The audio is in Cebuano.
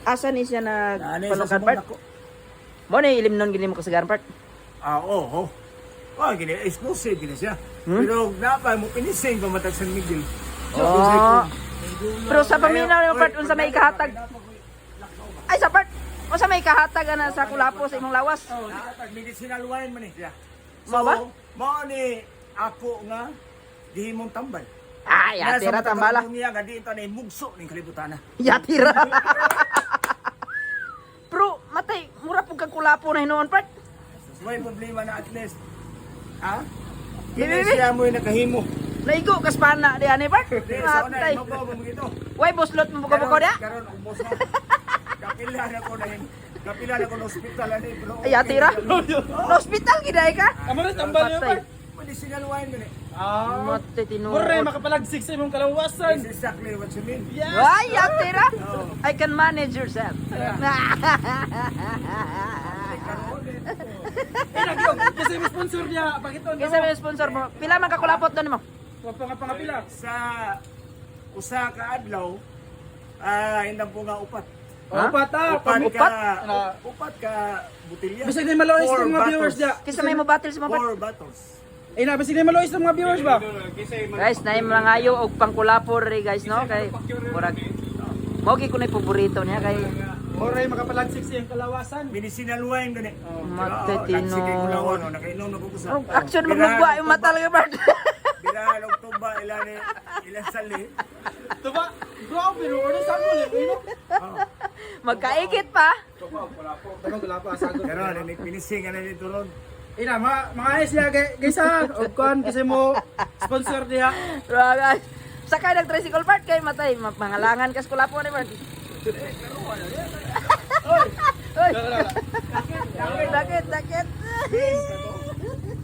Asa ni siya Naanay sa nagpanukan, sabon part? nako. Mo ni ilimnon gini mo kasagaran, part. Ah, oo. Oh. Oh, gini exclusive gini siya. Hmm? Pero napa mo pinising pa matag San Miguel. Oh. Pero sa paminaw nimo, part, unsa may ikahatag? Ay, sa part, unsa may ikahatag ana sa kulapo sa imong lawas? Oh, nakahatag medicinal wine man ni siya. Mao ba? Mao ni ako nga gihimong tambal. Ay, yatira tambala. Niya nga di ito na mugso ning kalibutan na. Yatira. Pero matay, mura pug kag kulapo na hinuon, part. May problema na at least. Ha? Bi, bi, Kini bi. siya mo yung nakahimo. Naigo kas pana di ani, part. Di sa una Matay. mabaw ba mo gito. Way buslot mo buko-buko dia. Karon ubos na. Kapila na ko na yun. Kapila na ko na ospital ani pero. Ay, yatira. Na ospital gid ay ka. Amo na tambal niyo, Matay. part. Medicinal wine man eh. Ah. Matay tinuod. Murray makapalagsik sa imong kalawasan. This is exactly what you mean. Yes. Ay, yatira. I can manage yourself. Karon eh. Eh, nagyog. Kasi may sponsor niya. Pakita Kinsa may sponsor mo? Pila man ka kulapot doon mo? Wa pa nga pangapila. Sa usa ka adlaw, ah, hindang po nga upat. Ha? Upat ah. Upat ka, Upat? upat ka butilya. Bisag di malois Four ng mga viewers bottles. niya. Kinsa may mo battle sa mga part? Four bottles. Eh na, bisag di malois ng mga viewers ba? Guys, naay mga ngayo og pangkulapo ri guys, no, kay murag mao gyud ko na paborito niya kay Murray makapalagsik sa iyong kalawasan. Medicinal wine gani. Matay, Sige tinuod. ko lawan, oh, nakainom na ko kusa. Action maglugwa yung mata talaga, part. Birahan og tuba ilan eh, ilan sali. Diba? Grabe no, ano sa mo eh, no? Magkaikit pa. Tanong wala pa sagot. Pero ano pinising ana dito ron. Ina, mga ayos siya kay kaysa og kuan kasi mo sponsor diha. Pero guys, sakay nag tricycle, part, kay matay mangalangan kas kulapo ni, part. Oy. Dakit, dakit.